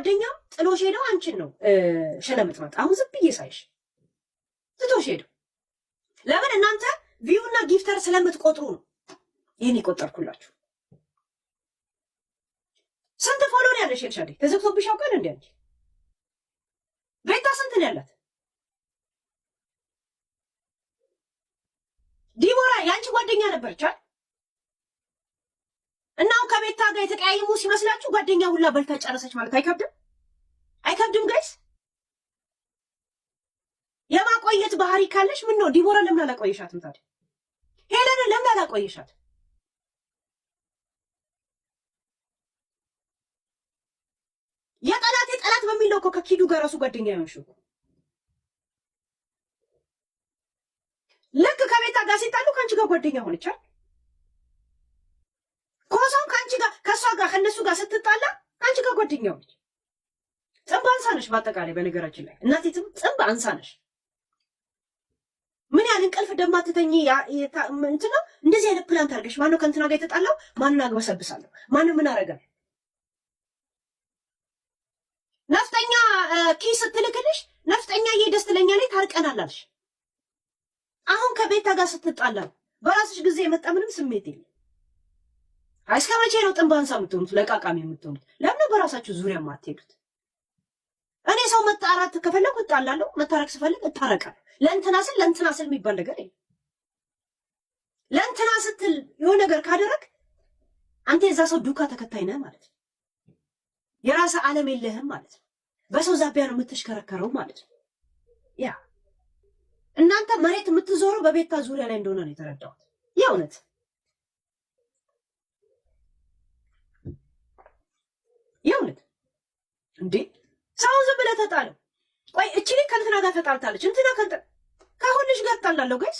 ጓደኛው ጥሎሽ ሄደው አንቺን ነው ሸለምጥማጥ። አሁን ዝም ብዬ ሳይሽ ትቶሽ ሄደው። ለምን እናንተ view እና gifter ስለምትቆጥሩ ነው ይህን የቆጠርኩላችሁ። ስንት follow ነው ያለሽ ኤልሻዴ? ተዘግቶብሽ ያውቃል እንዴ አንቺ? ቤታ ስንት ነው ያላት? ዲቦራ የአንቺ ጓደኛ ነበረች አይደል? እና አሁን ከቤታ ጋር የተቀያየሙ ሲመስላችሁ ጓደኛ ሁላ በልታ ጨረሰች ማለት አይከብድም? አይከብድም guys? የማቆየት ባህሪ ካለሽ ምን ነው ዲቦራ ለምን አላቆየሻትም ታዲያ? ሄለንን ለምን አላቆየሻት? የጠላቴ ጠላት በሚለው እኮ ከኪዱ ጋር ራሱ ጓደኛ የሆንሽው ልክ ከቤታ ጋር ሲጣሉ ከአንቺ ጋር ጓደኛ ሆነች አይደል? ኮሶም ከአንቺ ጋር ከእሷ ጋር ከእነሱ ጋር ስትጣላ ከአንቺ ጋር ጓደኛ ሆነች። ጥንብ አንሳ ነሽ። በአጠቃላይ በነገራችን ላይ እናቴ ጥንብ አንሳ ነሽ። ምን ያህል እንቅልፍ እንደማትተኝ እንትና እንደዚህ አይነት ፕላን ታርገሽ ማነው ከእንትና ጋር የተጣላው? ማንን አግበሰብሳለሁ? ማንን ምን አረጋለሁ? ነፍጠኛ ኪስ ስትልክልሽ ነፍጠኛ ደስ ትለኛለች፣ ታርቀናል አልሽ። አሁን ከቤታ ጋር ስትጣላ በራስሽ ጊዜ የመጣ ምንም ስሜት የለም። እስከ መቼ ነው ጥንብ አንሳ የምትሆኑት? ለቃቃሚ የምትሆኑት ለምን በራሳችሁ ዙሪያ የማትሄዱት? እኔ ሰው መጣራት ከፈለኩ እጣላለሁ፣ መታረቅ ስፈልግ እታረቃለሁ። ለእንትና ስል ለእንትና ስል የሚባል ነገር የለም። ለእንትና ስትል የሆነ ነገር ካደረግ አንተ የዛ ሰው ዱካ ተከታይ ነህ ማለት ነው። የራስህ ዓለም የለህም ማለት ነው። በሰው ዛቢያ ነው የምትሽከረከረው ማለት ነው። ያ እናንተ መሬት የምትዞረው በቤታ ዙሪያ ላይ እንደሆነ ነው የተረዳሁት። የእውነት የእውነት እንዴ ሰውን ዝም ብለህ ተጣለው። ቆይ እቺ ልጅ ከእንትና ጋር ተጣልታለች፣ እንትና ከሁልሽ ጋር ትጣላለሁ guys።